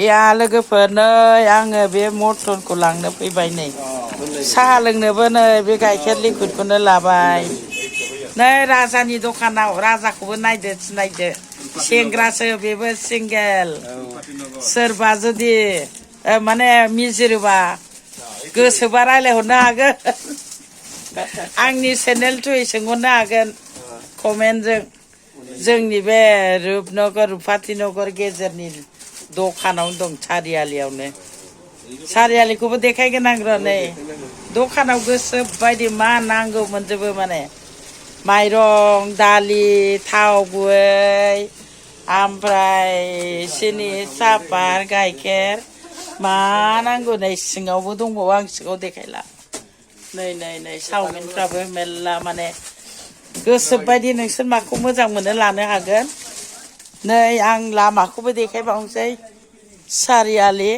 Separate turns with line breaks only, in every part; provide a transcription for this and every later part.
या लोगोफोर नै आङो बे मटनखौ लांनो फैबाय नै साहा लोंनोबो नै बे गाइखेर लिकुइडखौनो लाबाय नै राजानि दखानाव राजाखौबो नायदो सिनायदो सेंग्रासो बेबो सिंगेल सोरबा जुदि माने मिजिरोबा गोसोबा रायलायहरनो हागोन आंनि चेनेल थ्रुयै सोंहरनो हागोन कमेन्टजों जोंनि बे रुपनगर रुपाथिनगर गेजेरनि दखानाव दं सारियालियावनो सारियालिखौबो देखायगोन आं र' नै दखानाव गोसो बायदि मा नांगौ मोनजोबो माने माइरं दालि थाव गुबै ओमफ्राय सिनि सापात गाइखेर मा नांगौ नै सिङावबो दंबावो आं सिङाव देखायला नै नै नै चावमिनफ्राबो मेरला माने गोसो बायदि नोंसोर माखौ मोजां मोनो लानो हागोन नै आं लामाखौबो देखायबावनोसै सारियालि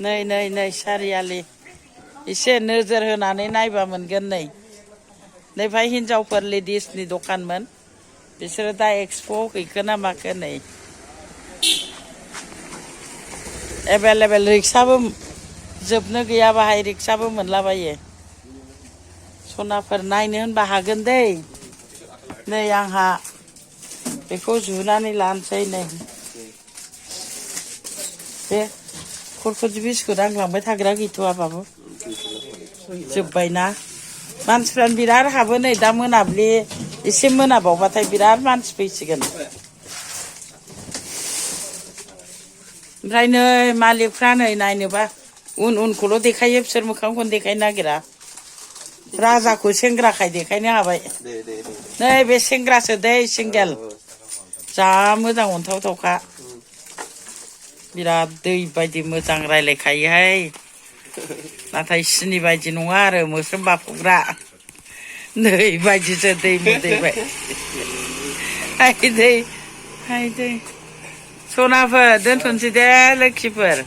नै नै नै सारियालि एसे नोजोर होनानै नायबा मोनगोन नै नैफाय हिनजावफोर लेडिसनि दखानमोन बिसोरो दा एक्सप'आव हैखो ना माखो नै एभेलेबेल रिक्साबो जोबनो गैया बाहाय रिक्साबो मोनलाबायो सनाफोर नायनो होनबा हागोन दै नै आंहा बेखौ जुनानै लानोसै नै बे खरख'दि बिस्कुट आं लांबाय थाग्रा गैथ'आ बाबु जोब्बायना मानसिफ्रानो बिराद हाबो नै दा मोनाब्लि एसे मोनाबावबाथाय बिराद मानसि फैसिगोन ओमफ्राय नै मालिकफ्रा नै नायनोबा उन उनखौल' देखायो बिसोर मोखांखौनो देखायनो नागिरा राजाखौ सेंग्राखाय देखायनो हाबाय नै बे सेंग्रासो दै सिंगेल जा मोजां अनथावथावखा बिराद दै बायदि मोजां रायलायखायोहाय नाथाय सिनि बायदि नङा आरो मोस्रोम बाफुग्रा दै बायदिसो दै मोदैबाय हाय दै सनाफोर दोनथ'नोसै दे लोक्षिफोर